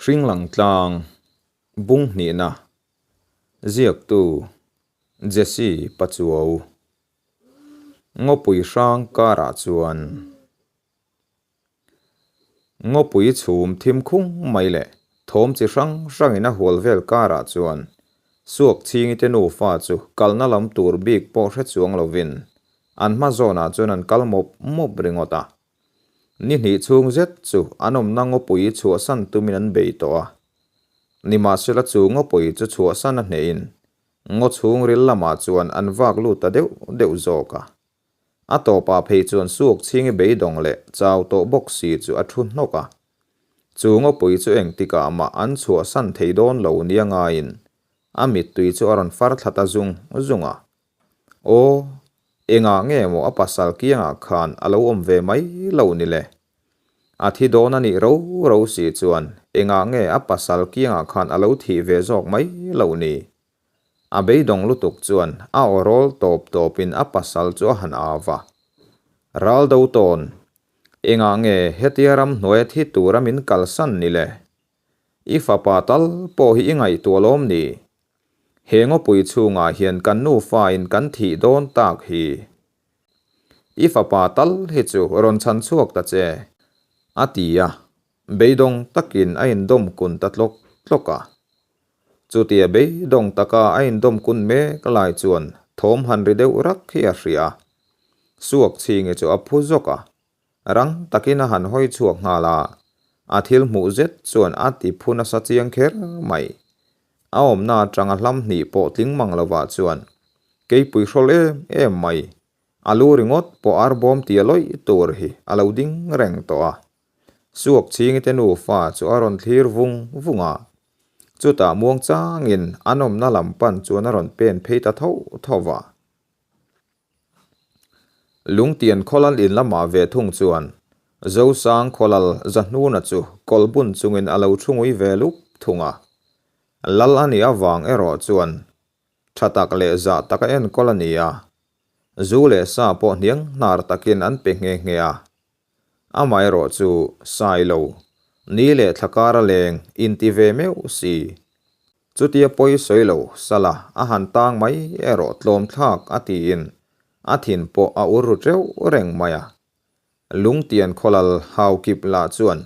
Hringlang tlang bung hnihna ziaktu Jesse Pachuau Ngawpui hrang karah chuan Ngawpui chhum thim khung mai leh thawm chi hrang hrangin a hual vel karah chuan Suak chhingite nufa chu kalna lam tur bik pawh hre chuang lovin an hma zawnah chuan an kal mawp mawp ringawt a. Ni hnih chhung zet chu an awmna ngawpui chhuahsan tumin an bei tawh a. Nimahsela chu ngawpui chu chhuahsan a hnehin ngaw chhung ril lamah chuan an vak lut ta deuh deuh zawk a. A tawpah phei chuan suak chhingi beidawng leh chau tawh bawk si chu a thu hnawk a. Chu ngawpui chu engtikah mah an chhuahsan thei dawn lo nia ngaiin a mittui chu a rawn far thla ta zung zung a. Aw, engah nge maw a pasal kiangah khan a lo awm ve mai lo ni le? A thi dawn a nih ro ro si chuan engah nge a pasal kiangah khan a lo thih ve zawk mai lo ni? A beidawng lutuk chuan a aw rawl tawp tawpin a pasal chu a han au va. Ral do tawn, engah nge hetia ramhnuaia thi tura min kalsan ni le? I fapa tal pawh hi i ngaihtuah lawm ni? He ngawpui chhungah hian kan nufa in kan thih dawn tak hi. I fapa tal hi chu rawn chhan chhuak ta che, a ti a, beidawng takin a indawm kun ta tlawk tlawk a. Chutia beidawng taka a indawm kun mek lai chuan thawm han ri deuh rak hi a hria a, suak chhingi chu a phu zawk a, Rang takin a han hawi chhuak nghal a, a thil hmuh zet chuan a ti phu nasa chiang kher mai. A awmna atanga hlam hnih pawh tling mang lovah chuan keipui hrawl em em mai, a lu ringawt pawh ar bawm tia lawih tur hi a lo ding reng tawh a. Suak chhingite nufa chu a rawn thlir vung vung a, chutah muang changin an awmna lam pan chuan a rawn pen phei ta tho tho va. Lungtian khawlal in lamah ve thung chuan Zosang khawlal Zahnuna chu kawlhbun chungin a lo thu ngui ve lup thung a. Lal a nih avang erawh chuan tha tak leh zah taka enkawl a ni a, zu leh sa pawh hniang hnar takin an pe nghe nghe a. Amaherawh chu Sailo, ni leh thlakara leng inti ve meuh si. Chutia pawi sawi lo sala a han tang mai erawh tlawm thlak a tiin a thin pawh a ur ru teuh reng mai a. Lungtian khawlal hau kip lah chuan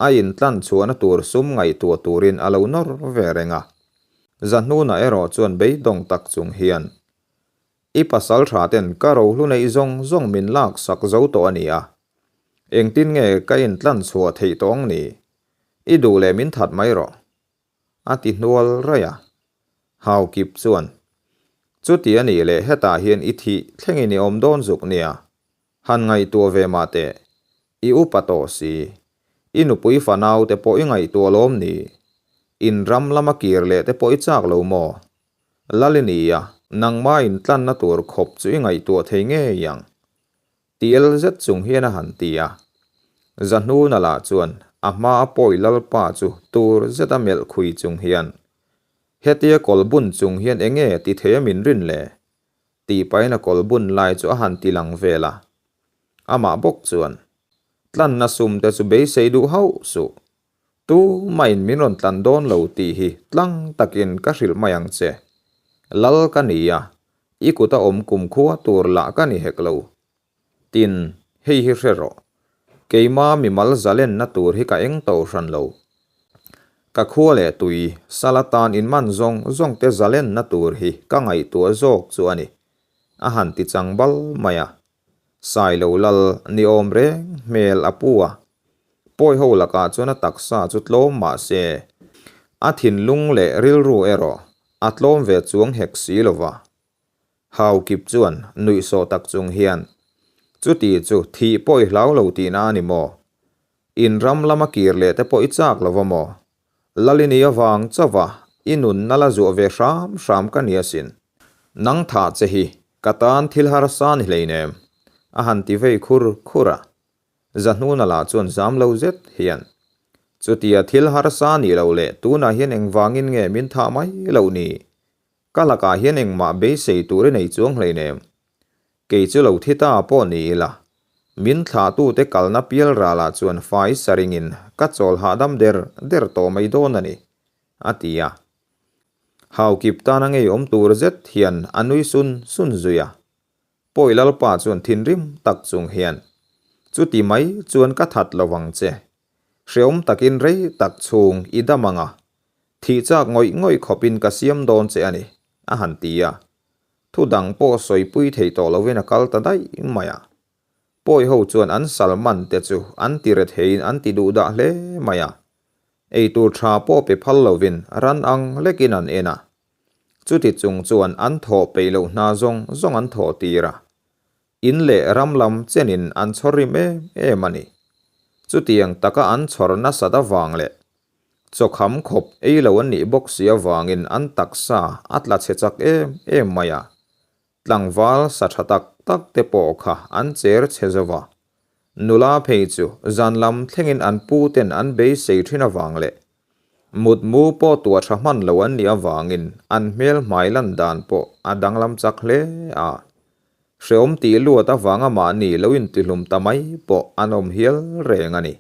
a intlan chhuahna tur sum ngaihtuah turin a lo nawr ve reng a. Zahnuna erawh chuan beidawng tak chung hian I pasal tha ten ka rohlu neih zawng zawng min lak sak zo tawh a nia. Engtin nge ka intlan chhuah theih tawh ang ni? I duh leh min that mai rawh. A ti hnual raih a. Hau kip chuan, Chuti a nih leh hetah hian i thih thlengin i awm dawn zuk nia. Han ngaihtuah ve mah teh. I upa tawh si. I nupui fanau te pawh i ngaihtuah lawm ni? In ram lama kir leh te pawh i chak lo maw? Lal i ni a, nangmah intlanna tur khawp chu i ngaihtuah thei ngei ang. Tiel zet chung hian a han ti a. Zahnuna lah chuan a hma a pawi Lalpa chu tur zeta melh khui chung hian, Hetia kawl bun chung hian enge ti thei a min rin le? tih pahin a kawl bun lai chu a han ti lang vel a. Amah bawk chuan, Tlanna sum te chu beisei duh hauh suh. Tu mahin min rawn tlan dawn lo tih hi tlang takin ka hrilh mai ang che. Lal ka ni a, i kut a awm kumkhua tur lah ka ni hek lo. Tin, hei hi hre rawh. Keima mimal zalenna tur hi ka eng to hran lo. Ka khua leh tui, sal atan inman zawng zawng te zalenna tur hi ka ngaihtuah zawk chu a ni. A han ti chang bal mai a. Sailo lal ni awm reng hmel a pu a. Pawi ho lakah chuan a taksa chu tlawm mah se, a thinlung leh rilru erawh a tlawm ve chuang hek si lo va. Hau kip chuan nuihsawh tak chung hian, Chuti chu thih pawh i hlau lo tihna a ni maw? In ram lama kir leh te pawh i chak lo va maw? Lal i ni avang chauha i nunna la zuah ve hram hram ka ni asin. Nang thah che hi ka tan thil harsa ni hleinem, a han ti vei khur khur a. Zahnuna lah chuan zam lo zet hian, Chutia thil harsa nih loh leh tunah hian engvangin nge min thah mai loh ni? Ka lakah hian engmah beisei tur i nei chuang hleinem. Kei chu lo thi ta pawh ni ila. Min thlahtute kalna pial ralah chuan fai saringin ka chawl hahdam der der tawh mai dawn a ni, a ti a. Haukip tana ngeiawm tur zet hian a nui sun sun zui a. Pawi Lalpa chuan thinrim tak chung hian, Chuti mai chuan ka that lo vang che. Hreawm takin rei tak chhung i dam ang a, thih chak ngawih ngawih khawpin ka siam dawn che a ni, a han ti a. Thu dang pawh sawipui thei tawh lovin a kal ta daih mai a. Pawi ho chuan an sal man te chu an ti re theiin an ti duh dah hle mai a. Eitur tha pawh pe phal lovin ran ang lekin an en a. Chuti chung chuan an thawh peih loh hna zawng zawng an thawh tir a. In leh ram lam chenin an chhawr rim em em a ni. Chutiang taka an chhawr nasat avang leh chawkham khawp ei lo an nih bawk si avangin an taksa a tla chhe chak em em mai a. Tlangval sa tha tak tak te pawh kha an cher chhe zo va. Nula phei chu zan lam thlengin an pu ten an beisei thin avang leh mutmu pawh tuah tha hman lo an nih avangin an hmel hmai lan dan pawh a danglam chak hle a. Hreawm tih luat avanga mahni lo intihlum ta mai pawh an awm hial reng a ni.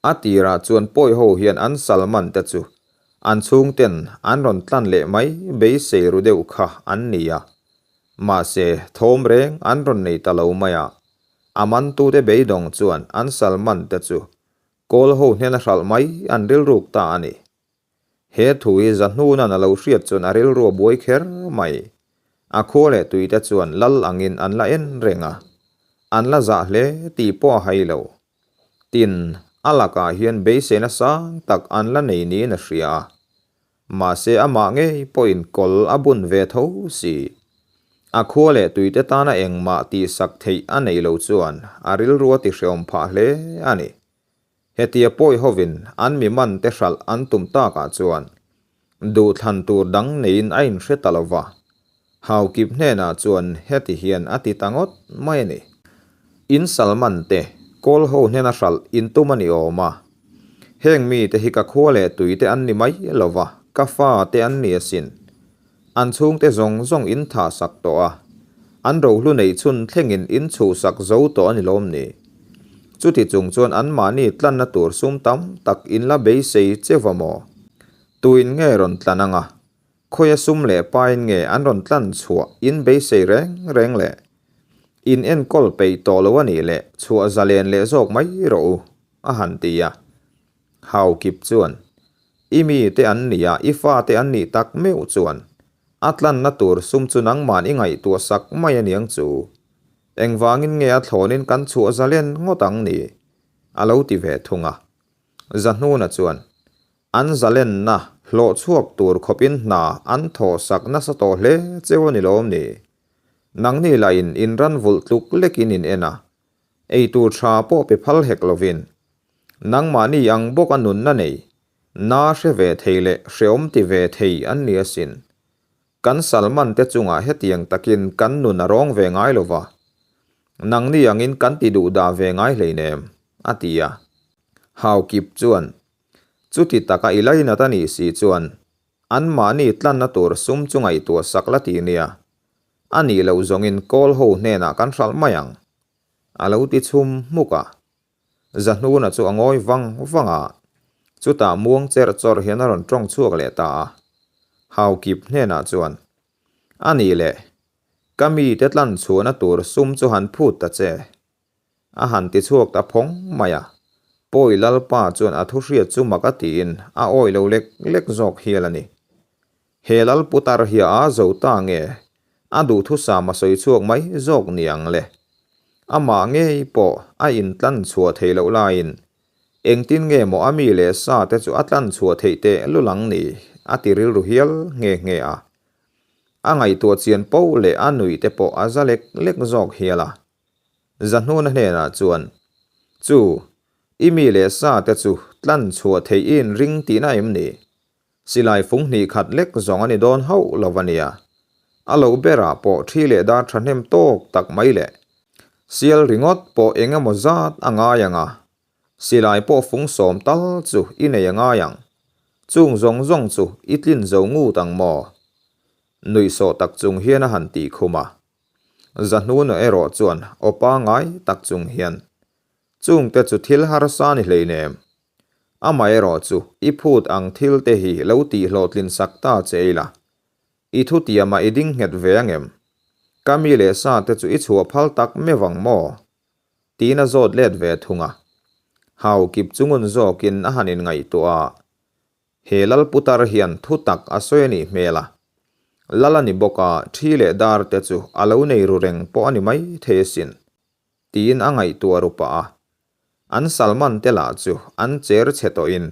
A tirah chuan pawi ho hian an Salman te chu an chhungten an rawn tlan leh mai beisei ru deuh kha an ni a. Mahse, thawm reng an rawn nei ta lo mai a. A mantute beidawng chuan an Salman te chu kawl ho hnena hralh mai an rilruk ta a ni. He thu hi Zahnuna'n a lo hriat chuan a rilru a buai kher mai. A khua leh tuite chuan lal angin an la en reng a, an la zah hle tih pawh a hai lo. Tin, a lakah hian beiseina sang tak an la nei niin a hria a. Mahse amah ngei pawhin kawl a bun ve tho si. A khua leh tuite tana engmah tihsak theih a nei lo chuan a rilru a tihreawm phah hle a ni. Hetia pawi hovin an mi man te hralh an tum takah chuan duhthlan tur dang neiin a inhre ta lo va. Haukip hnenah chuan heti hian a ti ta ngawt mai a ni. In Salman te kawl ho hnena hralh in tum a ni awm a. Heng mite hi ka khua leh tui te an ni mai lo va, ka fa te an ni asin. An chhungte zawng zawng in thah sak tawh a, an rohlu neih chhun thlengin in chhuh sak zo tawh a ni lawm ni? Chuti chung chuan anmahni tlanna tur sum tam tak in la beisei che va maw? Tuin nge rawn tlan anga? Khawia sum leh pain nge an rawn tlan chhuah in beisei reng reng le? In enkawl peih tawh lo a nih leh chhuah zalen leh zawk mai rawh u, a han ti a. Hau kip chuan, I mi te an nih a, i fa te an nih tak meuh chuan, a tlanna tur sum chu nangman i ngaihtuah sak mai a niang chu. Engvangin nge a thlawnin kan chhuah zalen ngawt ang ni? A lo ti ve thung a. Zahnuna chuan, An zalenna hlawh chhuak tur khawpin hna an thawh sak nasa tawh hle cheu a ni lawm ni? Nangni lahin in ran vulh tluk lekin in en a, Eitur tha pawh pe phal hek lovin, nangmahni ang bawk a nunna nei, na hre ve thei leh hreawm ti ve thei an ni asin. Kan Salman te chungah hetiang takin kan nun a rawng ve ngai lo va, nangni angin kan ti duh dah ve ngai hleinem, a ti a. Haukip chuan, Chuti taka i lainat a nih si chuan, anmahni tlanna tur sum chu ngaihtuah sak la ti nia, A nih loh zawngin kawl ho hnenah kan hralh mai ang, a lo ti chhum hmuk a. Zahnuna chu a ngawi vang vang a, chutah muang cherh chawrh hian a rawn tawng chhuak leh ta a. Haukip hnenah chuan, A nih leh, ka mite tlan chhuahna tur sum chu han phut ta che. A han ti chhuak ta phawng mai a. Pawi Lalpa chuan a thu hriat chu mak a tiin a awi lo lek lek zawk hial a ni. He Lal putar hi a zo ta nge? A duhthusam a sawi chhuak mai zawk ni ang le. Amah ngei pawh a intlan chhuah theih loh laiin engtin nge maw a mi leh sa te chu a tlan chhuah theih teh lul ang ni? a ti rilru hial nghe nghe a. A ngaihtuah chian poh leh a nuih te pawh a za lek lek zawk hial a. Zahnuna hnenah chuan, Chu, i mi leh sa te chu tlan chhuah theih i inring tihna em ni? Silai fung hnih khat lek zawng a ni dawn hauh lo a nia. A lo berah pawh thi leh dar thahnem tawk tak mai leh sial ringawt pawh eng emaw zat a ngai ang a, silai pawh fung sawm tal chu i nei a ngai ang. Chung zawng zawng chu i tlin zo ngut ang maw? Nuihsawh tak chung hian a han tih khum a. Zahnuna erawh chuan aw pangngai tak chung hian, Chungte chu thil harsa ni hleinem. Amaherawhchu i phut ang thil te hi lo tihhlawhtlin sak ta che ila. I thutiamah i ding nghet ve angem? Ka mi leh sa te chu i chhuah phal tak meuh ang maw? Tiin a zawt let ve thung a. Hau kip chu ngun zawkin a han inngaihtuah a. He lal putar hian thu tak a sawi a nih hmel a. Lal a ni bawk a, thi leh dar te chu a lo nei ru reng pawh a ni mai thei asin. Tiin a ngaihtuah ru pah a. An Salman te lah chu an cher chhe tawhin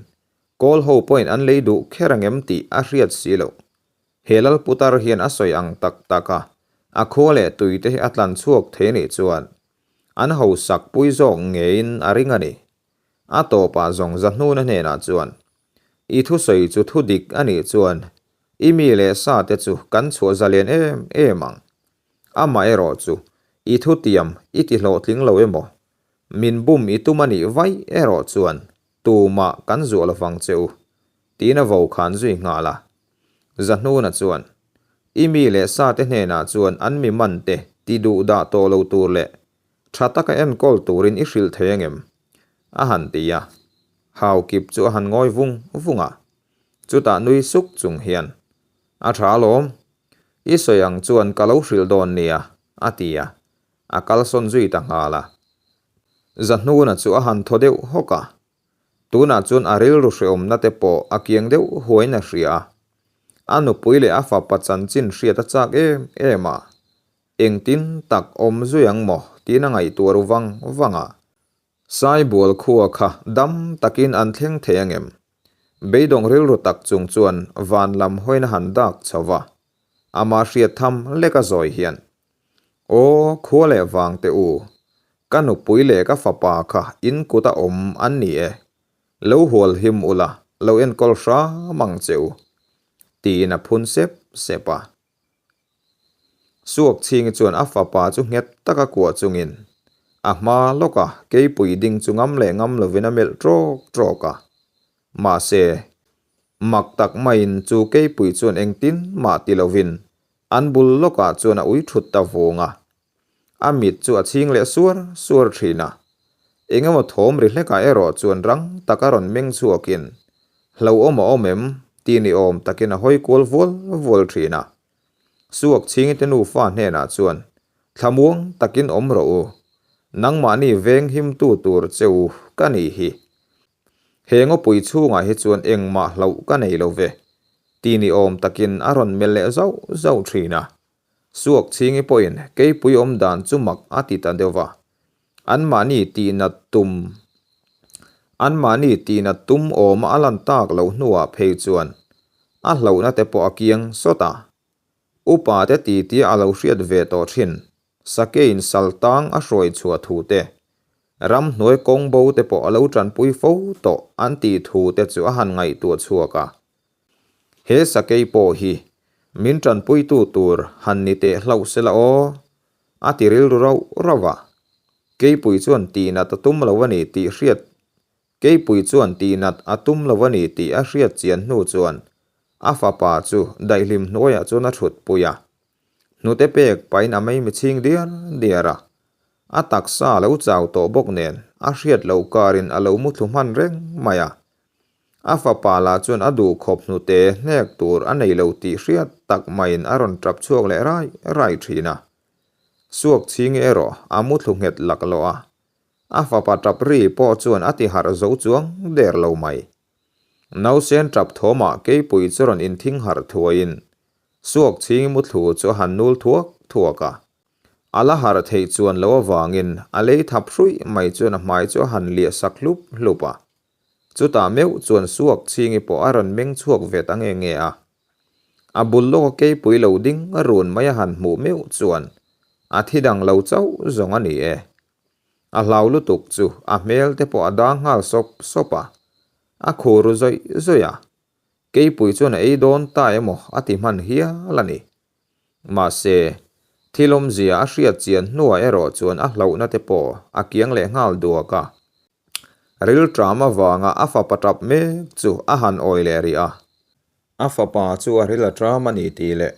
Kawl ho pawhin an lei duh kher angem tih a hriat si loh. He lal putar hian a sawi ang tak tak a, a khua leh tui te hi a tlan chhuak thei anih chuan an hausak pui zawk ngeiin a ring a ni. A tawpah zawng Zahnuna hnenah chuan, I thusawi chu thu dik a nih chuan i mi leh sa te chu kan chhuah zalen em em ang. Amaherawh chu i thutiam i ti hlawhtling lo emaw? Min bum i tum a nih vaih erawh chuan tumah kan zuah lovang che u, tiin a vo khan zui nghal a. Zahnuna chuan, I mi leh sa te hnenah chuan an mi man te ti duh dah tawh lo tur leh tha taka enkawl turin i hrilh thei angem? a han ti a. Haukip chu a han ngawi vung vung a. Chutah nui suk chung hian, A tha alawm, i sawi ang chuan ka lo hrilh dawn nia, a ti a, a kalsawn zui ta nghal a. Zahnuna chu a han thaw deuh hawk a, tunah chuan a rilru hreawmna te pawh a kiang deuh huaiin a hria a. A nupui leh a fapa chanchin hriat a chak em em a, engtin tak awm zui ang maw tiin a ngaihtuah ru vang vang a. Saibual khua kha dam takin an thleng thei angem? Beidawng rilru tak chung chuan van lam hawiin a han dak chho va, amah hriat tham lek a zawi hian, Aw, khua leh vang teh u, ka nupui leh ka fapa kha in kut a awm an ni e, lo hual him ula, lo enkawl hram ang che u, tiin a phun sep sep a. Suakchhingi chuan a fapa chu nghet taka kuah chungin a hma lawka keipui ding chu ngam leh ngam lovin a melh trawk trawk a. Mahse, mak tak maiin chu keipui chuan engtin mah ti lovin an bul lawkah chuan a ui thut ta vung a. A mit chu a chhing leh suar suar thin a. Eng emaw thawm ri hlekah erawh chuan rang taka rawn meng chhuakin, Hlauhawm a awm em? ti ni awm takin a hawi kual vual vual thin a. Suak chhingite nufa hnenah chuan, Thlamuang takin awm rawh u. Nangmahni veng himtu tur che u ka nih hi. He ngawpui chhungah hi chuan engmah hlauh ka nei lo ve, ti ni awm takin a rawn melh leh zauh zauh thin a. Suak chhingi pawhin keipui awm dan chu mak a ti ta deuh va, anmahni tihnat tum anmahni tihnat tum awma a lan tak loh hnuah phei chuan a hlauhna te pawh a kiang sawt a. Upa te titia a lo hriat ve tawh thin, Sakeiin saltang a hruai chhuah thu te, ramhnuai kawng bo te pawh a lo tanpui fo tawh an tih thu te chu a han ngaihtuah chhuak a. He sakei pawh hi min tanpuitu tur han ni teh hlauh sela aw, a ti rilru rauh rauh a. Keipui chuan tihnat a tum lo a ni tih hriat Keipui chuan tihnat a tum lo a ni tih a hriat chian hnu chuan a fapa chu daihlim hnuaiah chuan a thutpui a. Hnute pek pahin a meimi chhing diar diar a. A taksa a lo chau tawh bawk nen a hriat loh karin a lo muthlu hman reng mai a. A fapa lah chuan a duh khawp hnute hnek tur a nei lo tih hriat tak maiin a rawn tap chhuak leh rai rai thin a. Suak chhingi erawh a muthlu nghet laklawh a, a fapa tap ri pawh chuan a ti harh zo chuang der lo mai. Nausen tap thawmah keipui chu rawn inthing harh thuaiin Suak chhingi muthlu chu a han nul thuak thuak a. A la harh theih chuan lo avangin a lei thap hruih mai chuan a hmai chu a han liah sak hlup hlup a. Chutah meuh chuan suak chhingi pawh a rawn meng chhuak ve ta nge nge a. A bul lawka keipui lo ding run mai a han hmuh meuh chuan a thi dang lo chauh zawng a ni e. A hlau lutuk chu a hmel te pawh a dang nghal sawp sawp a, a khur ru zawih zawih a. Keipui chuan a ei dawn ta emaw a ti hman hial a ni. Mahse, thil awmzia a hriat chian hnuah erawh chuan a hlauhna te pawh a kiang leh nghal duak a. Rilṭam avanga a fapa ṭap mek chu a han awi leh rih a. A fapa chu a ril a ṭam a ni tih leh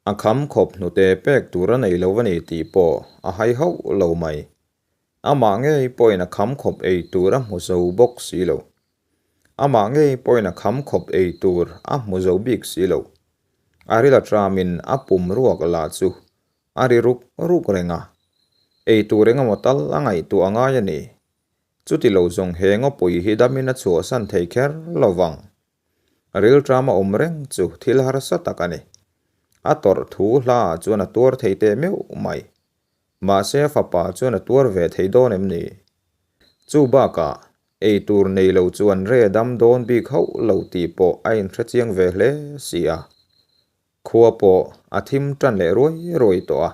A kham khawp hnute pek tur a nei lo a ni tih pawh a hai hauh lo mai. Amah ngei pawhin a kham khawp ei tur a hmu zo bawk si lo. Amah ngei pawhin a kham khawp ei tur a hmu zo bik si lo. A ril aṭamin a pum ruak lah chu a ri ruk ruk reng a. Ei tur engemaw tal a ngaihtuah a ngai a ni. Chuti lo zawng he ngawpui hi damin a chhuahsan thei kher lo vang. Rilṭam a awm reng chu thil harsa tak a ni. A tawrh thu hlaah chuan a tuar thei teh meuh mai. Mahse a fapa chuan a tuar ve thei dawn em ni? Chu bakah ei tur nei lo chuan re dam dawn bik hauh lo tih pawh a inhre chiang ve hle si a. Khua pawh a thim ṭan leh ruai ruai tawh a.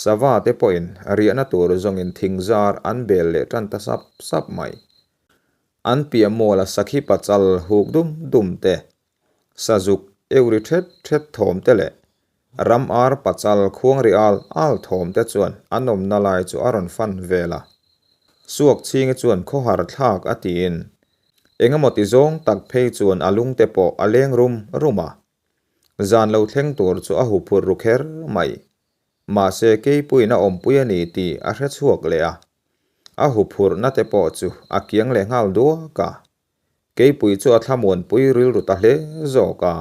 Sava te pawhin riahna tur zawngin thingzar an bel leh tan ta sap sap mai. An piah muala sakhi pachal huk dum dum te, sazuk euri thet thet thawm te leh ram ar pachal khuang ri al al thawm te chuan an awmna lai chu a rawn fan vel a. Suak chhingi chuan khawhar thlak a tiin engemaw ti zawng tak phei chuan a lungte pawh a leng rum rum a. Zan lo thleng tur chu a huphurh ru kher mai. Mahse keipuiin a awmpui a ni tih a hre chhuak leh a. A huphurhna te pawh chu a kiang leh nghal duak a. Keipui chu a thlamuanpui rilru ta hle zawk a.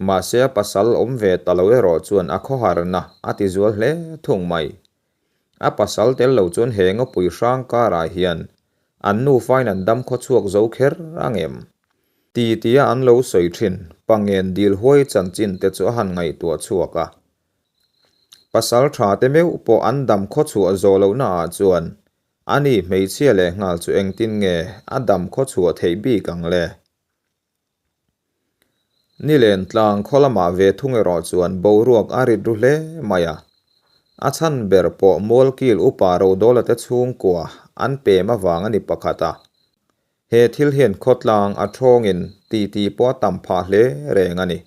Mahse a pasal awm ve ta lo erawh chuan a khawharna a ti zual hle thung mai. A pasal tel lo chuan he ngawpui hrang karah hian an nufain an dam khawchhuak zo kher ang em? Ti tia an lo sawi thin Pangen dil huai chanchin te chu a han ngaihtuah chhuak a. Pasal tha te meuh pawh an dam khawchhuah zawh lohna ah chuan ani hmeichhia leh nghal chu engtin nge a dam khawchhuah theih bik ang le? Ni len tlang khaw lamah ve thung erawh chuan boruak a rit ru hle mai a. A chhan ber pawh Mualkil upa Rodawla te chhungkua an pem avang a ni pakhat a. He thil hian khawtlang a thawngin titi pawh a tam phah hle reng a ni.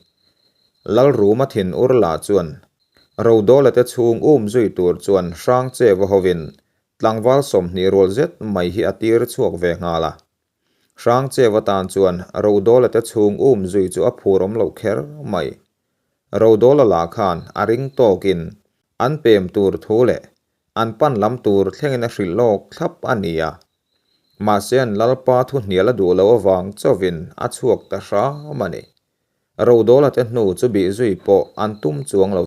Lalruma thin ur lah chuan Rodawla te chhung um zui tur chuan Hrangcheva hovin tlangval 20 rual zet mai hi a tir chhuak ve nghal a. Hrangcheva tan chuan Rodawla te chhung um zui chu a phur awm loh kher mai. Rodawla lah khan a ring tawkin an pem tur thu leh an pan lam tur thlengin a hrilh lawk thlap a ni a. Mahse an Lalpa thu hnial a duh loh avang chauhin a chhuak ta hram a ni. Rodawla te hnu chu bih zui pawh an tum chuang lo.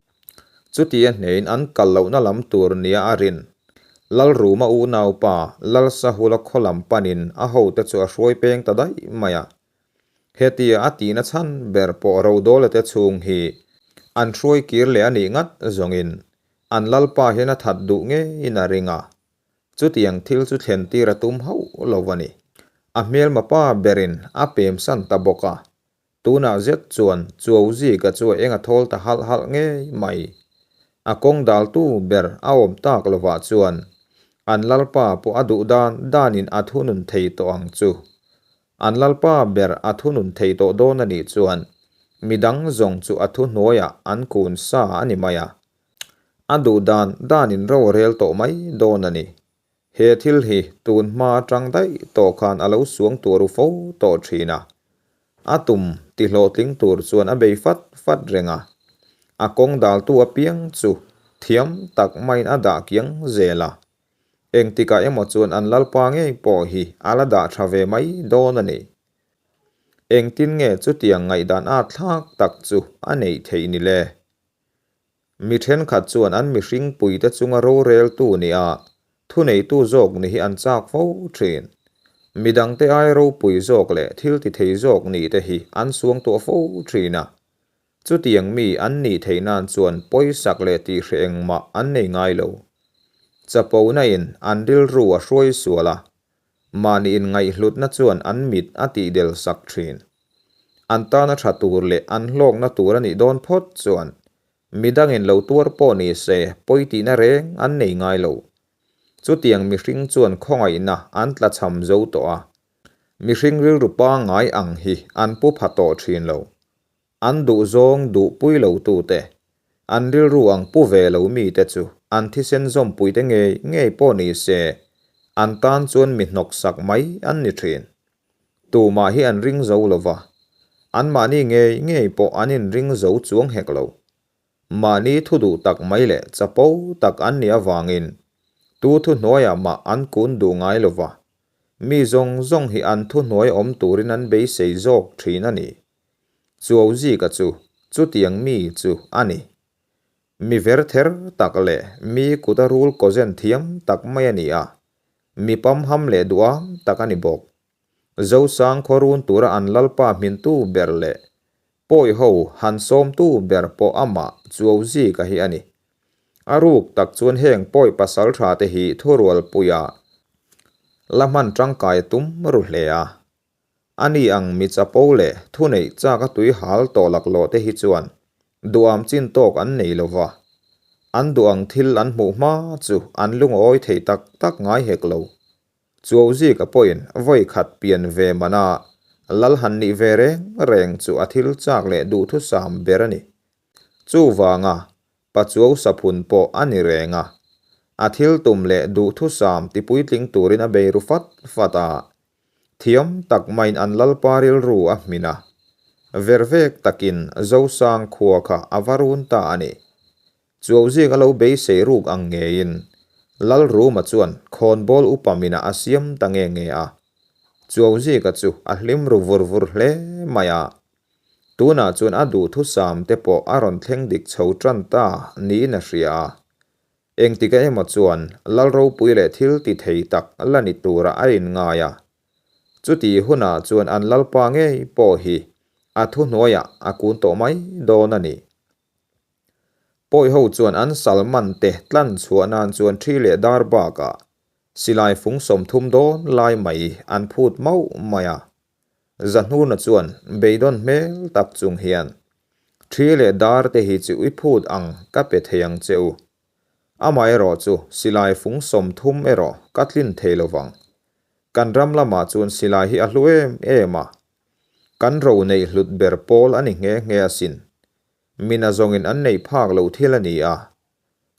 Chuti a hnein an kal lohna lam tur nia a rin. Lalruma unaupa Lalsahula khaw lam panin a hote chu a hruai peng ta daih mai a. Hetia a tihna chhan ber pawh Rodawla te chhung hi an hruai kir leh a nih ngat zawngin an Lalpa hian a that duh ngeiin a ring a. Chutiang thil chu thlen tir a tum hauh lo a ni. A hmelma pa berin a pemsan ta bawk a. Tunah zet chuan Chuauzika chu a eng a thawl ta halh halh ngei mai. A kawng daltu ber a awm tak lovah chuan an Lalpa pawh a duh dan danin a thunun thei tawh ang chu. An Lalpa ber a thunun thei tawh dawn a nih chuan midang zawng chu a thuhnuaiah an kun sa a ni mai a. A duh dan danin ro a rel tawh mai dawn a ni. He thil hi tun hma atang daih tawh khan a lo suang tur u fo tawh thin a. A tum ti hlawhtling tur chuan a bei fat fat reng a. A kawng daltu apiang chu thiam tak maiin a dah kiang zel a. Engtikah emaw chuan an Lalpa ngei pawh hi a la dah tha ve mai dawn a ni. Engtin nge chutiang ngaihdan at thlak tak chu a neih theih ni le? Mi thenkhat chuan an mihring puite chunga roreltu nia thuneitu zawk ni hi an chak fo thin. Midangte ai ropui zawk leh thil ti thei zawk nih te hi an suang tuah fo thin a. Chutiang mi an nih theih nan chuan pawisak leh tihhreh engmah an nei ngai lo. Chapona in an rilru a hruai sual a, Mahni inngaihhlutna chuan an mit a tihdel sak thin. An tana tha tur leh an hlawkna tur a nih dawn phawt chuan midangin lo tuar pawh ni se pawi tihna reng an nei ngai lo. Chutiang mihring chuan khawngaihna an tlachham zo tawh a, mihring rilru pangngai ang hi an pu pha tawh thin lo. An duhzawng duhpui lo tute, an rilru ang pu ve lo mite chu an thisen zawmpuite ngei ngei pawh ni se, an tan chuan mi hnawksak mai an ni thin. Tumah hi an ring zo lo va, anmahni ngei ngei pawh an inring zo chuang hek lo. Mahni thu duh tak mai leh chapo tak an nih avangin tu thuhnuaiah mah an kun duh ngai lo va, mi zawng zawng hi an thuhnuai awm turin an beisei zawk thin a ni. Chuauzika chu chutiang mi chu a ni. Mi ver ther tak leh mi kut a rul kawzen thiam tak mai a ni a, mi pamham leh duham tak a ni bawk. Zosang khaw run tura an lalpa hmintu ber leh pawi ho han sawmtu ber pawh amah Chuauzika hi a ni. A ruk tak chuan heng pawi pasal tha te hi thurualpuia la hman tangkai a tum ru hle a. A ni ang mi chapo leh thuneih chak a tui hal tawh laklawh te hi chuan duham chin tawk an nei lo va, an duh ang thil an hmuh hma chu an lungawi thei tak tak ngai hek lo. Chuauzika pawhin vawi khat pian ve mana lal han nih ve reng reng chu a thil chak leh duhthusam ber a ni. Chuvanga Pachuau saphun pawh a ni reng a, a thil tum leh duhthusam tipuitling turin a bei ru fat fat a. Thiam tak maiin an lalpa rilru a hmin a, vervek takin Zosang khua kha a va run ta a ni. Chuauzik a lo beisei ruk ang ngeiin Lalruma chuan khawnbawl upa minah a siam ta nge nge a. Chuauzika chu a hlim ru vur vur hle mai a. Tunah chuan a duhthusam te pawh a rawn thleng dik chho tan ta niin a hria a. Engtika emaw chuan Lal ropui leh thil ti thei tak la ni turah a inngai a. Chutih hunah chuan an Lalpa ngei pawh hi a thuhnuaiah a kun tawh mai dawn a ni. Pawi ho chuan an Salman te tlan chhuah nan chuan thi leh dar bakah silai fung 30 dawn lai mai an phut mauh mai a. Zahnuna chuan beidawn hmel tak chung hian, Thi leh dar te hi chu i phut ang ka pe thei ang che u. Amaherawh chu silai fung 30 erawh ka tlin thei lo vang. Kan ram lamah chuan silai hi a hlu em em a. Kan ro neih hlut ber pawl a ni nghe nghe asin. Mina zawngin an nei phak lo thil a ni a.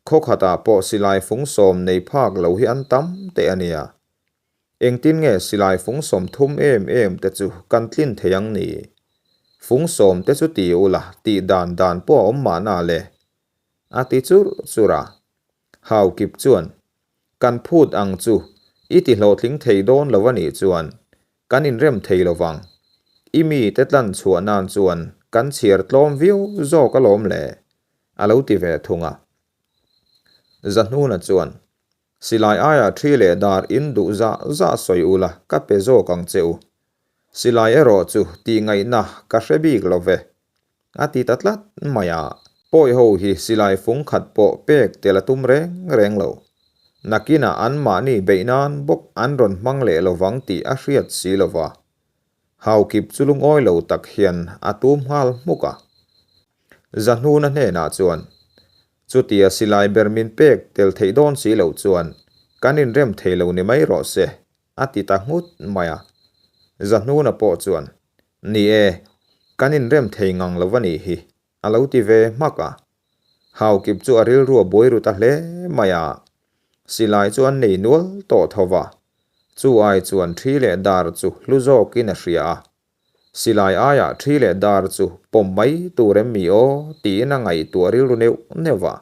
Khaw khatah pawh silai fung 10 nei phak lo hi an tam teh a nia. Engtin nge silai fung 30 em em te chu kan tlin thei ang ni? Fung 10 te chu ti ula tih dan dan pawh a awm mahna le. A ti churh churh a. Haukip chuan, Kan phut ang chu i ti hlawhtling thei dawn lo a nih chuan kan inrem thei lo vang. I mi te tlan chhuah nan chuan kan chhiar tlawm viau zawk alawm le, a lo ti ve thung a. Zahnuna chuan, Silai aiah thi leh dar in duh zah zah sawi ula ka pe zawk ang che u. Silai erawh chu tih ngaihna ka hre bik lo ve, a ti ta tlat mai a. Pawi ho hi silai fung khat pawh pek tel a tum reng reng lo. Nakinah anmahni beih nan bawk an rawn hmang leh lovang tih a hriat si lo va. Haukip chu lungawi lo tak hian a tum nghal hmuk a. Zahnuna hnenah chuan, Chutia silai ber min pek tel theih dawn si loh chuan kan inrem thei lo ni mai rawh se, a ti ta nghut mai a. Zahnuna pawh chuan, Ni e, kan inrem thei ngang lo a nih hi, a lo ti ve hmak a. Haukip chu a rilru a buai ru ta hle mai a. Silai chu an nei nual tawh tho va, chu ai chuan thi leh dar chu hlu zawkin a hria a. Silai aiah thi leh dar chu pawm mai tur em mi aw tiin a ngaihtuah rilru neuh neuh a.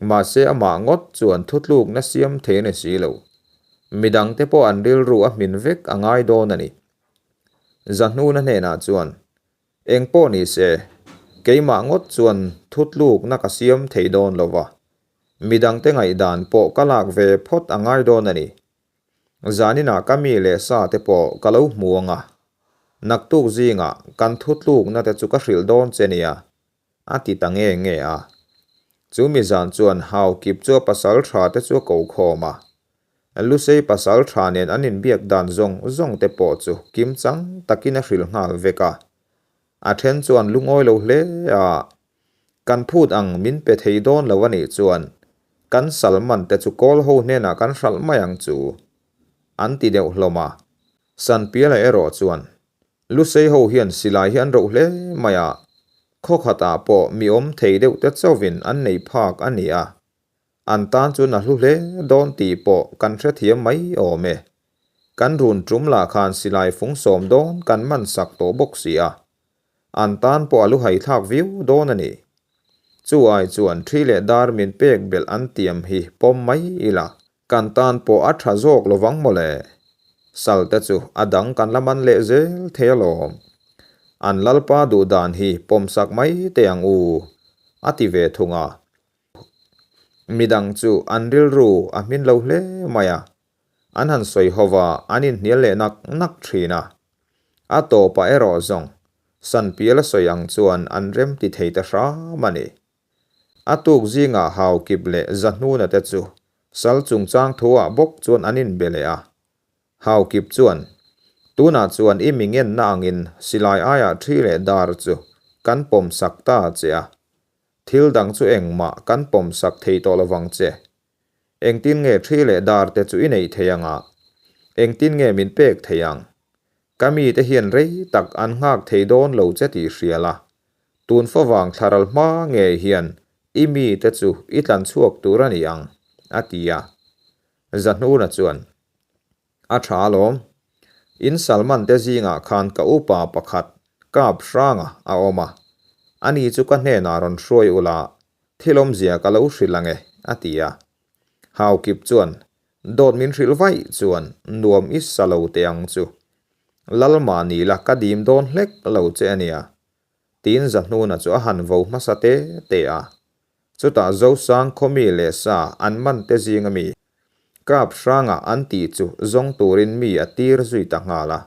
Mahse amah ngawt chuan thutlukna siam thei a ni si lo. Midangte pawh an rilru a hmin vek a ngai dawn a ni. Zahnuna hnenah chuan, Eng pawh ni se, keimah ngawt chuan thutlukna ka siam thei dawn lo va. Midangte ngaihdan pawh ka lak ve phawt a ngai dawn a ni. Zaninah ka mi leh sa te pawh ka lo hmu ang a. Naktuk zingah kan thutlukna te chu ka hrilh dawn che nia. A ti ta nge nge a. Chu mi zan chuan Haukip chu a pasal tha te chu a ko khawm a. Lusei pasal tha nen an inbiak dan zawng zawng te pawh chu kim chang takin a hrilh nghal vek a. A then chuan lungawi lo hle a. Kan phut ang min pe thei dawn lo a nih chuan kan Salman te chu kawl ho hnenah kan hralh mai ang chu. An ti deuh hlawm a. Sanpiala erawh chuan Lusei ho hian silai hi an roh hle mai a, khaw khatah pawh mi awm thei deuh te chauhin an nei phak a ni a, an tan chuan a hlu hle dawn tih pawh kan hrethiam mai awm e. Kan run tum lah khan silai fung 10 dawn kan man sak tawh bawk si a, an tan pawh a lu haithlak viau dawn a ni. Chu ai chuan ṭhi leh dar min pek belh an tiam hi pawm mai ila, kan tan pawh a ṭha zawk lovang mawle. Sal te chu a dang kan la man leh zel thei alawm. An lalpa duh dan hi pawmsak mai teh ang u, a ti ve thung a. Midang chu an rilru a hmin lo hle mai a, an han sawi ho va, an inhnial leh nak nak thin a. A tawpah erawh zawng Sanpial a sawi ang chuan an rem ti thei ta hram a ni. A tuk zingah Haukip leh Zahnuna te chu sal chungchang thuah bawk chuan an inbe leh a. Haukip chuan, Tunah chuan i mi ngenna angin silai aiah ṭhi leh dar chu kan pawmsak ta che a. Thil dang chu engmah kan pawmsak thei tawh lovang che. Engtin nge ṭhi leh dar te chu i neih thei ang a? Engtin nge min pek thei ang? Ka mite hian rei tak an nghak thei dawn lo che tih hria la. Tun favang thlaral hma ngei hian i mite chu i tlan chhuak tur a ni ang, a ti a. Zahnuna chuan, A tha alawm. In Salman te zingah khan ka upa pakhat Kap Hranga a awm a. Ani chu ka hnenah rawn hruai ula, thil awmzia ka lo hrilh ang e, a ti a. Haukip chuan, Dawt min hrilh vaih chuan nuam i sa lo teh ang chu. Lalmah ni la ka dim dawn hlek lo che a nia. Tiin Zahnuna chu a han vo hmasa te te a. Chutah Zosang khawmi leh sa an man te zinga mi Kap hranga an tih chu zawng turin mi a tir zui ta nghal a.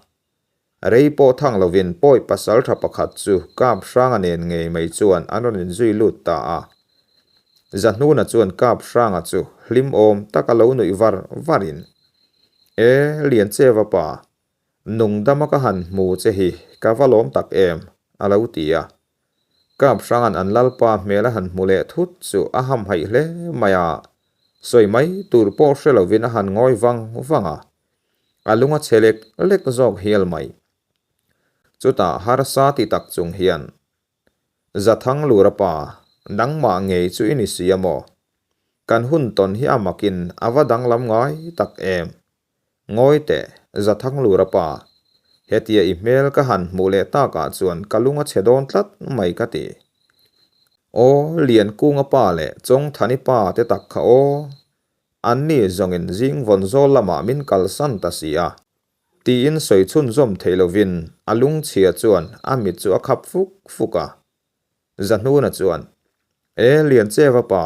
Rei pawh thang lovin pawi pasaltha pakhat chu Kap hranga nen ngei mai chuan an rawn inzui lut ta a. Zahnuna chuan Kap hranga chu hlim awm taka lo nuih var varin, E, Liancheva pa, Nungdama ka han hmu che hi ka va lawm tak em? a lo ti a. Kap hranga'n an lalpa hmel a han hmu leh thut chu a hamhaih hle mai a, sawi mai tur pawh hre lovin a han ngawi vang vang a. A lung a chhe lek lek zawk hial mai. Chutah harsa ti tak chung hian, Zathang Lura pa, nangmah ngei chu i ni si a maw? Kan hun tawn hi a makin a va danglam ngai tak em? Ngawi teh, Zathang Lura pa, hetia i hmel ka han hmuh leh takah chuan ka lung a chhe dawn tlat mai ka ti. Aw, Liankunga pa leh Chawngthani pa te tak kha aw, anni zawngin zing vawn zawl lamah min kalsan ta si a. Tiin sawi chhunzawm thei lovin a lungchhia chuan a mit chu a khap fuk fuk a. Zahnuna chuan, E, Liancheva pa,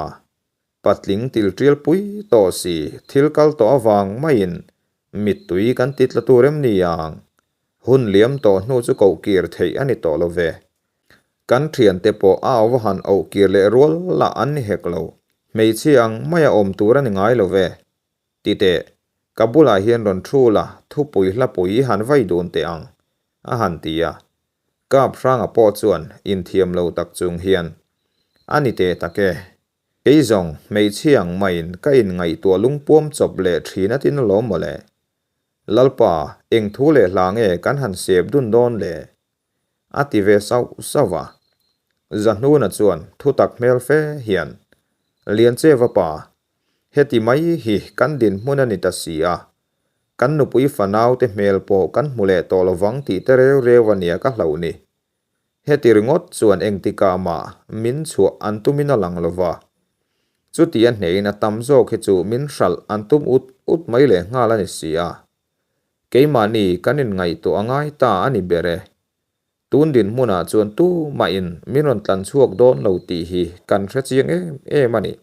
Patling tiltial pui tawh si thil kal tawh avang maiin mittui kan ti tla tur em ni ang? Hun liam tawh hnu chu koh kir theih a ni tawh lo ve. Kan thiante pawh a ava han auh kir leh rual lah an ni hek lo. Hmeichhia ang maia awm tur a ni ngai lo ve. Ti teh, ka bulah hian rawn thu la, thupui hlapui i han vai dun teh ang, a han ti a. Kap hranga pawh chuan inthiam lo tak chung hian, A ni teh tak e, kei zawng hmeichhia ang maiin ka inngaihtuah lungpuam chawp leh thin a tin alawm mawle. Lalpa, eng thu leh hla nge kan han sep dun dawn le? A ti ve sauh sauh a. Zahnuna chuan thutak hmel fe hian, Liancheva pa, heti mai hi kan dinhmun a ni ta si a, kan nupui fanaute hmel pawh kan hmu leh tawh lovang tih te reu reu a nia ka hlauh ni. Heti ringawt chuan engtikah mah min chhuah an tumin a lang lova. Chuti a hnehin a tam zawk hi chu min hralh an tum ut ut mai leh nghal a ni si a. Keimahni kan inngaihtuah a ngai ta a ni ber e. Tun dinhmunah chuan tumahin min rawn tlan chhuak dawn lo tih hi kan hre chiang em em a ni.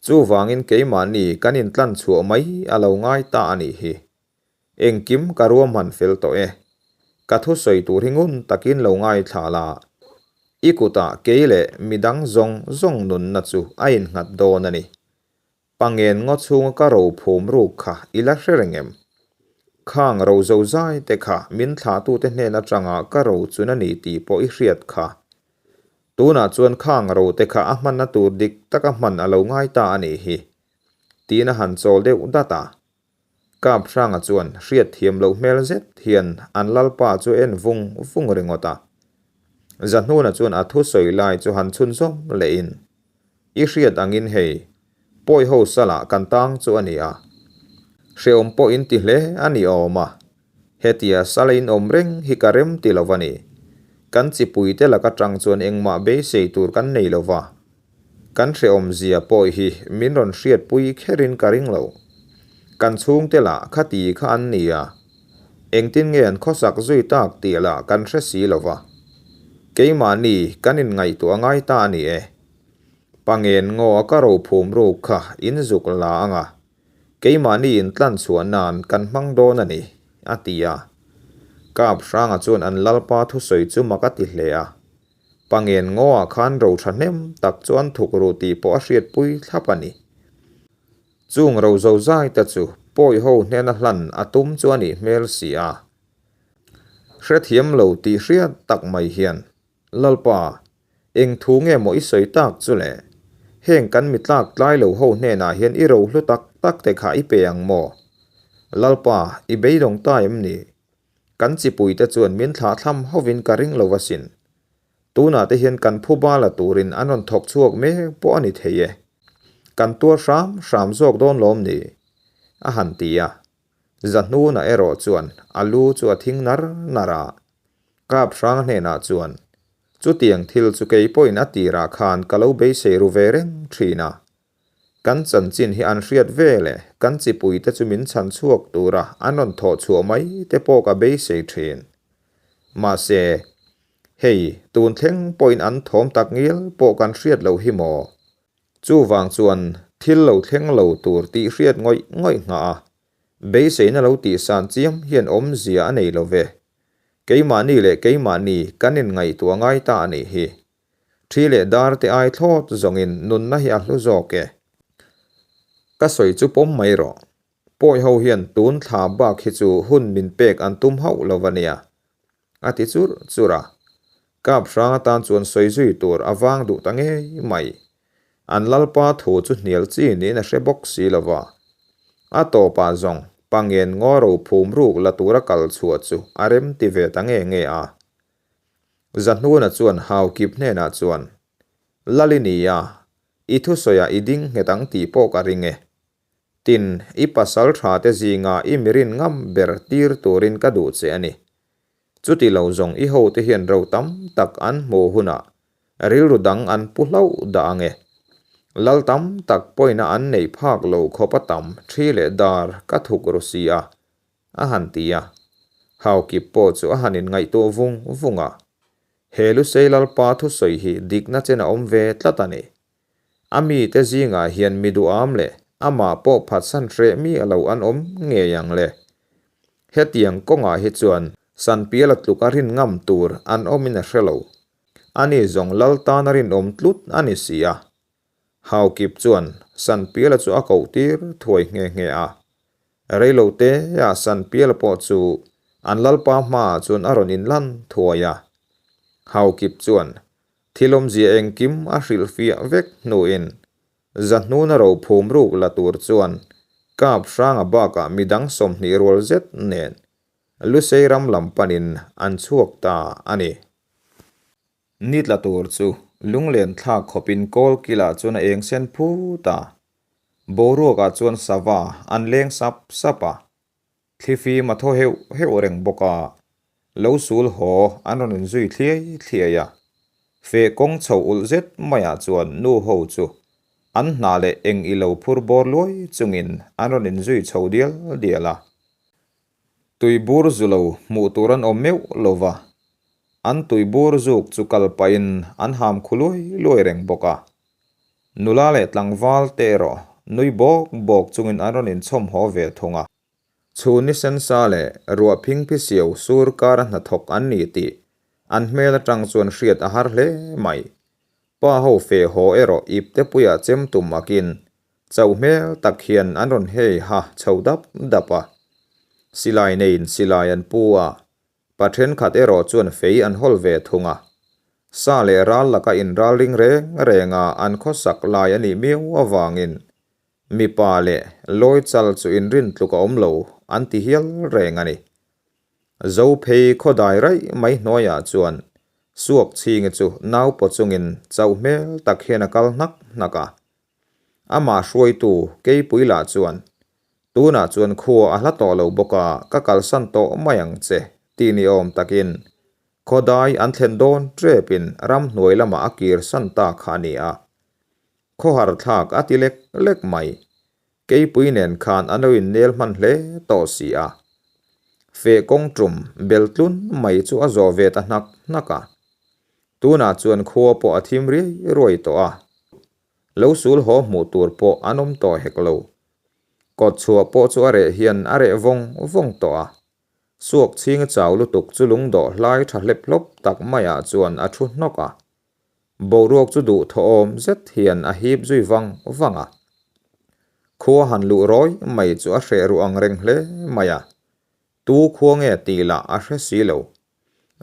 Chuvangin keimahni kan intlan chhuah mai a lo ngai ta a nih hi. Engkim ka ruahman fel tawh e. Ka thusawi tur hi ngun takin lo ngaithla la. I kutah kei leh midang zawng zawng nunna chu a innghat dawn a ni. Pangen ngaw chhunga ka ro phum ruk kha i la hre reng em? Khang ro zo zai te kha min thlahtute hnen atanga ka ro chun a ni tih pawh i hriat kha. Tunah chuan khang ro te kha a hmanna tur dik taka hman a lo ngai ta a nih hi. Tiin a han chawl deuh dat a. Kap Hranga chuan hriat thiam loh hmel zet hian an lalpa chu a en vung vung ringawt a. Zahnuna chuan a thusawi lai chu han chhunzawm lehin, I hriat angin hei, pawi ho salah kan tang chu a ni a. Hreawm pawh in ti hle a ni awm a. Hetia sala in awm reng hi ka rem ti lo a ni. Kan chipuite lak atang chuan engmah beisei tur kan nei lo va, kan hrehawmzia pawh hi min rawn hriatpui kherin ka ring lo. Kan chhungte lah khati kha an ni a, engtin nge an khawsak zui tak tih lah kan hre si lo va. Keimahni kan inngaihtuah ngai ta a ni e. Pangen ngaw a ka ro phum ruk kha in zuk la ang a, Keimahni intlan chhuah nan kan hmang dawn a ni, a ti a. Kap Hranga chuan an lalpa thusawi chu mak a ti hle a. Pangen ngaw-ah khan ro thahnem tak chu an thuk ru tih pawh a hriatpui thlap a ni. Chung ro zozai te chu pawi ho hnena hlan a tum chu a nih hmel si a. Hrethiam lo tih hriat tak mai hian Lalpa, eng thu nge maw i sawi tak chu le? Heng kan mi tlak tlai lo ho hnenah hian i rohlu tak tak te kha i pe ang maw? Lalpa, i beidawng ta em ni? Kan chipuite chuan min thlahthlam hovin ka ring lo asin. Tunah te hian kan phuba la turin an rawn thawk chhuak mek pawh a ni thei e. Kan tuar hram hram zawk dawn lawm ni? A han ti a. Zahnuna erawh chuan a lu chu a thing nar nar a. Kap Hranga hnenah chuan, Chutiang thil chu kei pawhin a tirah khan ka lo beisei ru ve reng thin a. Kan chanchin hi an hriat ve leh kan chipuite chu min chhan chhuak tura an rawn thawh chhuah mai te pawh ka beisei thin. Mahse, hei, tun thleng pawhin an thawm tak ngial pawh kan hriat loh hi maw? Chuvang chuan thil lo thleng lo tur tih hriat ngawih ngawih nghah a, beiseina lo tihsan chiam hian awmzia a nei lo ve. Keimahni leh keimahni kan inngaihtuah ngai ta a nih hi. Thi leh dar te ai thlawt zawngin nunna hi a hlu zawk e. Ka sawi chu pawm mai rawh. Pawi ho hian tun thla bak hi chu hun min pek an tum hauh lo a nia. A ti churh churh a. Kap hrang atan chuan sawi zui tur a vang duh ta ngei mai. An lalpa thu chu hnial chi niin a hre bawk si lo va. A tawpah zawng Pangen ngaw ro phum ruk la tura kal chhuah chu a rem ti ve ta nge nge a. Zahnuna chuan Haukip hnenah chuan, Lal i ni a, i thusawiah i ding nghet ang tih pawh ka ring e. Tin, i pasal tha te zinga i mirin ngam ber tir turin ka duh che a ni. Chuti lo zawng i hote hian ro tam tak an hmuh hunah rilru dang an pu hlauh dah ang e. Lal tam tak pawina an neih phak lo khawp a tam thi leh dar ka thuk ru si a, a han ti a. Haukip pawh chu a han inngaihtuah vung vung a. He Lusei Lalpa thusawi hi dikna chen a awm ve tlat a ni. A mite zingah hian mi duham leh amah pawh phatsan hreh mi a lo an awm ngei ang le. Hetiang kawngah hi chuan Sanpiala tluk a rin ngam tur an awmin a hre lo. Ani zawng lal tan a rinawm tlut a ni si a. Haukip chuan Sanpiala chu a koh tir thuai nghe nghe a. Reilote ah Sanpiala pawh chu an lalpa hmaah chuan a rawn inlan thuai a. Haukip chuan Thil awmzia engkim a hrilhfiah vek hnuin Zahnuna ro phum ruk la tur chuan Kap Hranga bakah midang 20 rual zet nen Lusei ram lam panin an chhuak ta a ni. Ni tla tur chu lunglen thlak khawpin kawl kilah chuan a eng sen phut a, boruakah chuan sava an leng sap sap a. Thlifim a thaw heuh heuh reng bawk a, lo sul haw an rawn inzui thliai thliai a. Feh kawng chho ulh zet maiah chuan nu ho chu an hna leh eng i lo phur bawr luai chungin an rawn inzui chho dial dial a. Tui bur zu lo hmuh tur an awm meuh lo va, an tui bur zuk chu kal pahin an ham khu luai luai reng bawk a. Nula leh tlangval te erawh nui bawk bawk chungin an rawn inchhawm haw ve thung a. Chhun ni sensa leh ruah phingphi siau sur kara hnathawk an ni tih an hmel atang chuan hriat a har hle mai. Pa ho fe haw erawh ip te puiah chem tum akin chauh hmel tak hian an rawn hei ha chho dap dap a. Silai neiin silai an pu a, Pa thenkhat erawh chuan fei an hawl ve thung a. Sa leh ral laka inralring reng renga an khawsak lai a nih miau avangin mipa leh lawi chal chu inrin tluk a awm lo an ti hial reng a ni. Zophei khaw dai raih mai hnuaiah chuan Suak chhingi chu nau paw chungin chauh hmel tak hian a kal hnak hnak a. Amah hruaitu Keipui lah chuan, Tunah chuan khua a hla tawh lo bawk a, ka kalsan tawh mai ang che, tih ni awm takin Khawdai an thlen dawn ṭepin ramhnuai lamah a kir san ta kha a ni a. Khawhar thlak a ti lek lek mai. Keipui nen khan an lo innel hman hle tawh si a. Feh kawng tum bel tlun mai chu a zawh ve ta hnak hnak a. Tunah chuan khua pawh a thim riai ruai tawh a. Lo sul haw hmuh tur pawh an awm tawh hek lo. Kawt chhuah pawh chu a reh hian a reh vawng vawng tawh a. Suak chhing chau lutuk chu lungdawh hlai tha hlep hlawp tak maiah chuan a thu hnawk a. Boruak chu duh thawhawm zet hian a hip zui vang vang a. Khua han luh rawi mai chu a hreh ruh ang reng hle mai a. Tu khua nge tih lah a hre si lo.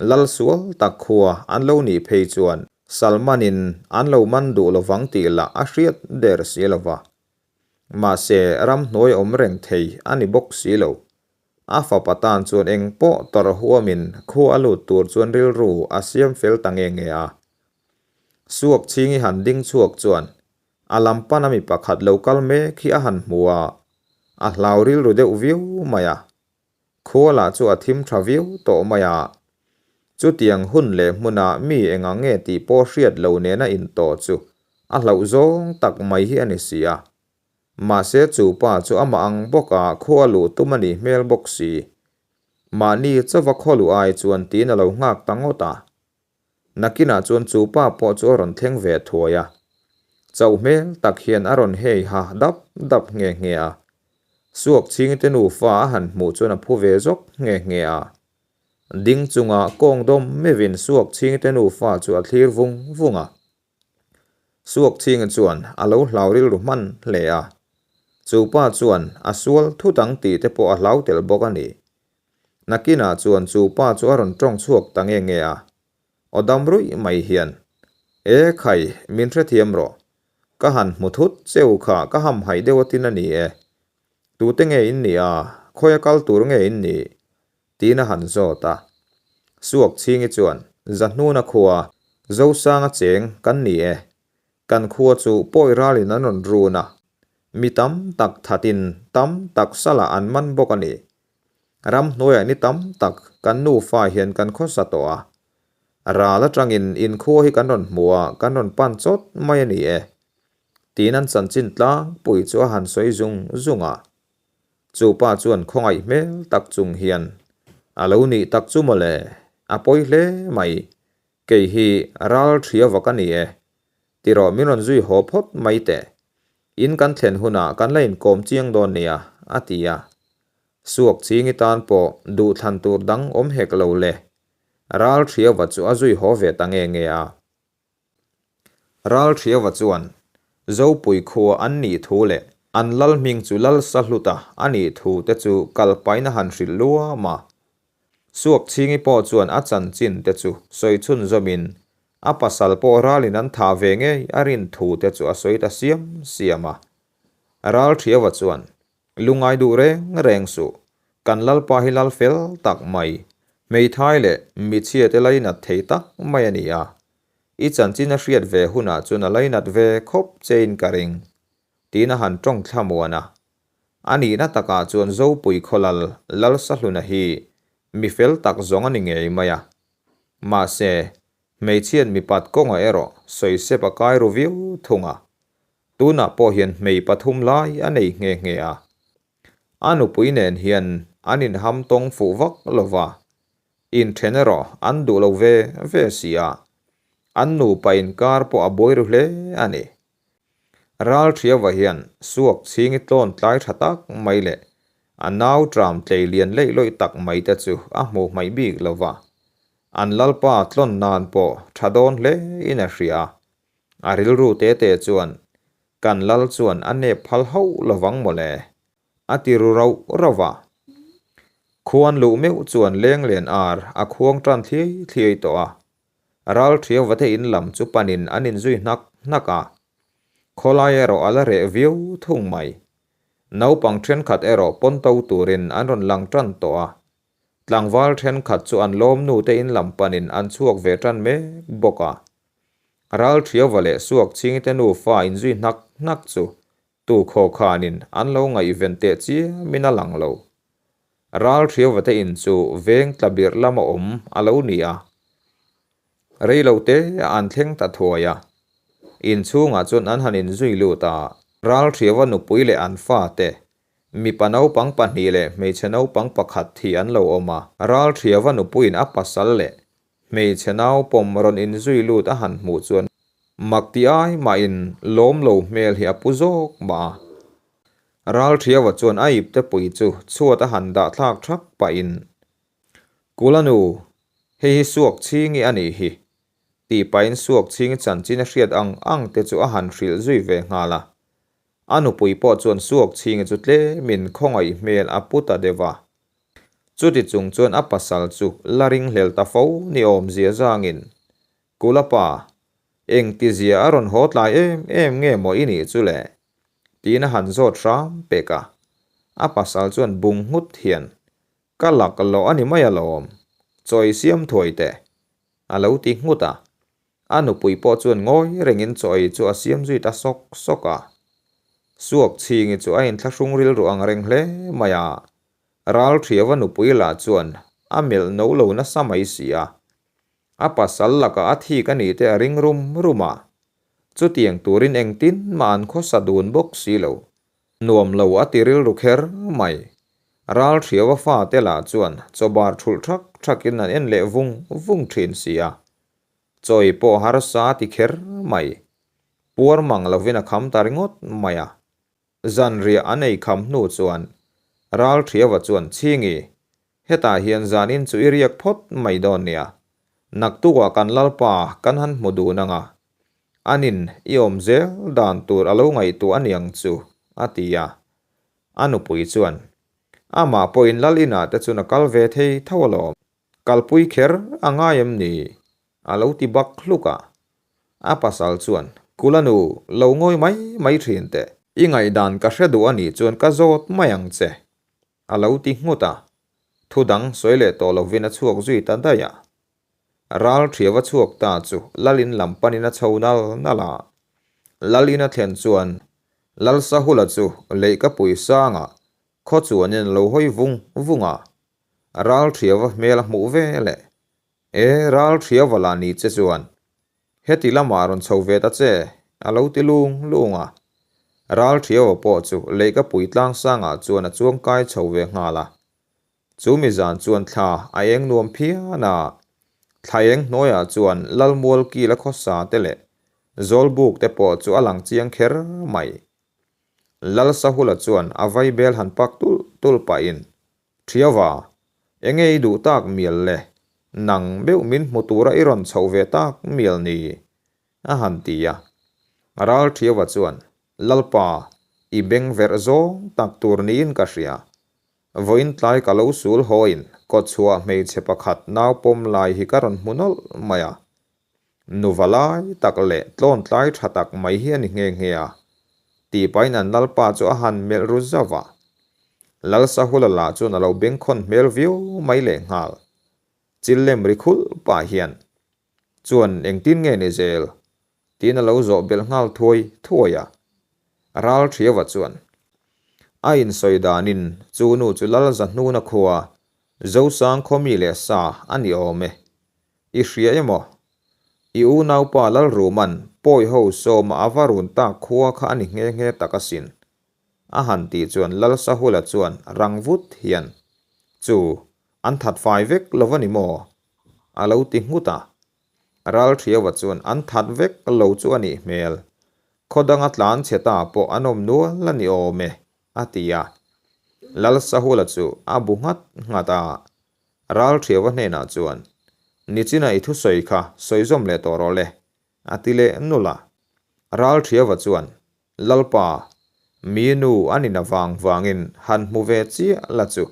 Lal sual tak khua an lo nih phei chuan Salman-in an lo man duh lovang tih lah a hriat der si lo va. Mahse ramhnuai awm reng thei a ni bawk si lo. A fapa tan chuan eng pawh tawrh huamin khua a lut tur chuan rilru a siam fel ta nge nge a. Suak chhingi han ding chhuak chuan a lam pana mi pakhat lo kal mek hi a han hmu a, a hlau rilru deuh viau mai a. Khua lah chu a thim tha viau tawh mai a. Chutiang hun leh hmuna mi eng ang nge tih pawh hriat lo nena intawh chu a hlauh zawng tak mai hi a ni si a. Mahse chu pa chu amah ang bawka khua luh tum a nih hmel bawk si. Mahni chauva khaw luh ai chuan tiin a lo nghak ta ngawt a. Nakinah chuan chu pa pawh chu a rawn thleng ve thuai a. Chauh hmel tak hian a rawn hei ha dap dap nghe nghe a. Suak chhingte nufa a han hmuh chuan a phu ve zawk nghe nghe a. Ding chunga kawng dawm meuhin suak chhingte nufa chu a thlir vung vung a. Suak chhinga chuan a lo hlau rilru hman hle a. Chu pa chuan a sual thut ang tih te pawh a hlau tel bawk a ni. Nakinah chuan chu pa chu a rawn tawng chhuak ta nge nge a. Aw dam ruih mai hian, E khai, min hrethiam rawh. Ka han hmu thut cheu kha ka hamhaih deuh atin a ni e. Tute nge in nih a, khawia kal tur nge in nih? Tiin a han zawt a. Suak Chhingi chuan, Zahnuna khua, Zosanga cheng kan ni e. Kan khua chu pawi ralin an rawn run a, mi tam tak thatin tam tak salah an man bawk a ni. Ramhnuaiah ni tam tak kan nufa hian kan khawsa tawh a. Ral atangin inkhua hi kan rawn hmu a, kan rawn pan chawt mai a ni e. Tiin an chanchin tlangpui chu a han sawi zung zung a. Chu pa chuan khawngaih hmel tak chung hian, A lo nih tak chu mawle, a pawi hle mai. Kei hi ral thria vak a ni e. Tirawh min rawn zui haw phawt mai teh. In kan thlen hunah kan la inkawm chiang dawn nia, a ti a. Suak chingi tan pawh duhthlan tur dang awm hek lo le. Ral thria va chu a zui haw ve ta nge nge a. Ralhriava chuan Zopui khua an nih thu leh an lal hming chu Lal Sahluta a nih thu te chu kalpaina han hrilh luam a. Suakchhingi pawh chuan a chanchin te chu sawi chhunzawmin a pasal pawh ralin an thah ve ngei a rin thu te chu a sawi ta siam siam a. Ralhriava chuan Lungai duh reng reng suh. Kan Lalpa hi lal fel tak mai, hmeithai leh michhiate lainat thei tak mai a ni a. I chanchin a hriat ve hunah chuan a lainat ve khawp chein ka ring, tiin a han tawng thlamuan a. A nihna takah chuan Zopui khawlal Lalsahluna hi mi fel tak zawng a ni ngei mai a. Mahse, hmeichhiat mipat kawngah erawh sawisep a kai ru viau thung a. Tunah pawh hian hmei pathum lai a nei nghe nghe a. A nupui nen hian an inham tawng fuh vak lo va, inthen erawh an duh lo ve ve si a, an nupa inkar pawh a buai ru hle a ni. Ralthiava hian suak chhingi tlawn tlai tha tak mai leh a nau tram tlei lian leih lawih tak mai te chu a hmuh hmaih bik lo va, an lalpa tlawn nan pawh tha dawn hle in a hria. A rilru te te chuan, Kan lal chuan a nep phal hauh lovang mawle, a ti ru rauh rauh a. Khuan luh meuh chuan lenglen ar a khuang tan thliai thliai tawh a. Ral thiau va te in lam chu panin an inzui hnak hnak a. Khawlai erawh a la reh viau thung mai. Naupang thenkhat erawh pawn to turin an rawn lang tan tawh a. Tlangval thenkhat chu an lawm nu te in lam panin an chhuak ve tan mek bawk a. Ral Thiauva leh Suak Chhingte nufa inzui hnak hnak chu tu khaw khanin an lo ngaihven teh chiamin a lang lo. Ral Thiauva te in chu veng tla birh lama awm a lo ni a. Rei lo te ah an thleng ta thuai a. In chhungah chuan an han inzui lut a, Ralhriaua nupui leh an fate, mipa naupang pahnih leh hmeichhe naupang pakhat hi an lo awm a. Ralhriaua nupuiin a pasal leh hmeichhe naupawm rawn inzui lut a han hmuh chuan mak ti ai mahin lawm lo hmel hi a pu zawk mah a. Ralhriaua chuan a ipte pui chu chhuat a han dah thlak thak pahin, Kulanu, hei hi suak chhingi a nih hi, tih pahin suak chhingi chanchin a hriat ang ang te chu a han hrilh zui ve nghal a. A nupui pawh chuan suak chhingi chu tlemin khawngaih hmel a pu ta deuh a. Chuti chung chuan a pasal chu la ringhlel ta fo ni awmzia zangin, Kulapa, engtizia a rawn haw tlai em em nge maw i nih chu le? Tiin a han zawt hram pek a. A pasal chuan bung nghut hian, Ka lak loh a ni mai alawm, chawi siam thuai teh, a lo ti nghut a. A nupui pawh chuan ngawi rengin chawi chu a siam zui ta sawk sawk a. Suak chhingi chu a inthlahrung rilru ang reng hle mai a, Ralhriava nupui lah chuan a melh no lo nasa mai si a. A pasal lakah a thik a nih te a ring rum rum a, chutiang turin engtin mah an khawsa dun bawk si lo. Nuam lo a ti rilru kher mai. Ralhriava fate lah chuan chawbar thulh thak thakin an en leh vung vung thin si a. Chawi pawh harsa a ti kher mai. Puar mang lovin a kham ta ringawt mai a. Zanriah an ei kham hnu chuan Ralhriava chuan Chhingi, hetah hian zanin chu i riak phawt mai dawn nia. Naktukah kan Lalpa kan han hmu dun ang a. Anin i awm zel dan tur a lo ngaihtuah aniang chu, a ti a. A nupui chuan, Amah pawhin Lal inah te chuan a kal ve thei tho alawm. Kalpui kher a ngai em ni? A lo ti bak hluk a. A pasal chuan, Kulanu, lo ngawi mai mai thin teh. I ngaihdan ka hre duh a nih chuan ka zawt mai ang che. A lo ti nghut a. Thu dang sawi leh tawh lovin a chhuak zui ta daih a. Ral thiau a chhuak ta chu Lalin lam panin a chho nal nal a. Lalin a thlen chuan Lalsahula chu leihkapui sangah khaw chuanin a lo hawi vung vung a. Ral Thiava hmel a hmuh ve leh. E, Ral Thiava lah ni che chuan heti lamah rawn chho ve ta che, a lo ti lung lung a. Ral Thiava pawh chu leihkapui tlangsangah chuan a chuang kai chho ve nghal a. Chu mi zan chuan thla a eng nuam phian a, thla eng hnuaiah chuan Lalmual kila khawsa te leh Zawlbuk te pawh chu a lang chiang kher mai. Lalsahula chuan a vaibel han pak tulh tulh pahin, Thiava, enge i duh tak mial le? Nang meuh min hmu tura i rawn chhoh ve tak mial ni? a han ti a. Ral Thiava chuan, Lalpa, i beng verh zawng tak tur niin ka hria. Vawiin tlai ka lo sul hawiin kawtchhuah hmeichhe pakhat nau pawm lai hi ka rawn hmu nawlh mai a. Nuva lai tak leh tlawn tlai tha tak mai hi a ni nghe nghe a, tih pahin an lalpa chu a han melh ru zauh a. Lalsahula lah chuan a lo bengkhawn hmel viau mai leh nghal. Chil lem ri khulh pah hian, Chuan engtin nge ni zel? tiin a lo zawh belh nghal thuai thuai a. Ral Thiava chuan, A insawi danin chu nu chu Lalzahnuna khua Zosang khaw mi leh sa a ni awm e. I hria emaw? I unaupa Lalruman pawi ho sawma a va run tak khua kha a ni nghe nghe tak asin. A han tih chuan Lalsahula chuan rang vut hian, Chu, an that fai vek lo va ni maw? A lo ti nghut a. Ralhriaua chuan an that vek lo chu a nih hmel. Khaw danga tlan chhe ta pawh an awm nual a ni awm e, a ti a. Lalsahula chu a bu nghat nghat a. Ralhriaua hnenah chuan, Nichina i thusawi kha sawi zawm leh tawh rawh le, a ti leh nulh a. Ralhriaua chuan, Lalpa, mi nu a nin avang vangin han hmu ve chiah la chu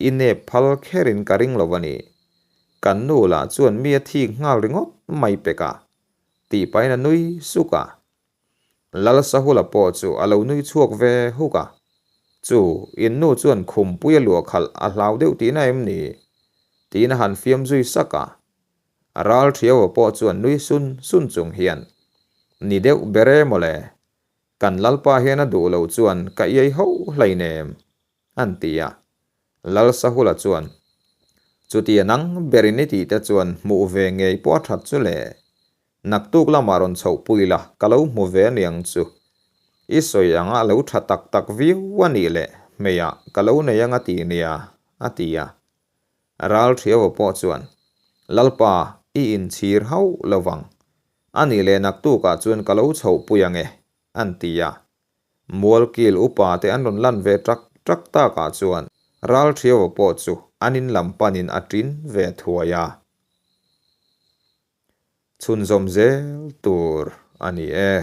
i nep phal kherin ka ring lo a ni. Kan nu lah chuan mi a thik nghal ringawt mai pek a, tih pahin a nui suk a. Lalsahula pawh chu a lo nui chhuak ve huk a, Chu, in nu chuan khumpui a luah khalh a hlau deuh tihna em ni? tiin a han fiam zui sak a. Ralthiaua pawh chuan nui sun sun chung hian, Ni deuh ber e mawle, kan Lalpa hian a duh loh chuan ka iai ho hleinem, an ti a. Lalsahula chuan. Chutia nang berin i tih te chuan hmuh ve ngei pawh a that chu le. Naktuk lamah rawn chhoh pui la, ka lo hmu ve aniang chu. I sawi anga lo tha tak tak viau a nih leh hmeiah ka lo nei anga ti nia, a ti a. Ral Thiaua pawh chuan, Lalpa, i inchhir hauh lo vang. A nih leh naktukah chuan ka lo chhoh pui ang e, an ti a. Mualkil upa te an rawn lan ve ṭak ṭak takah chuan Ral Thiaua pawh chu an in lam panin a ṭin ve thuai a. Chhunzawm zel tur a ni e.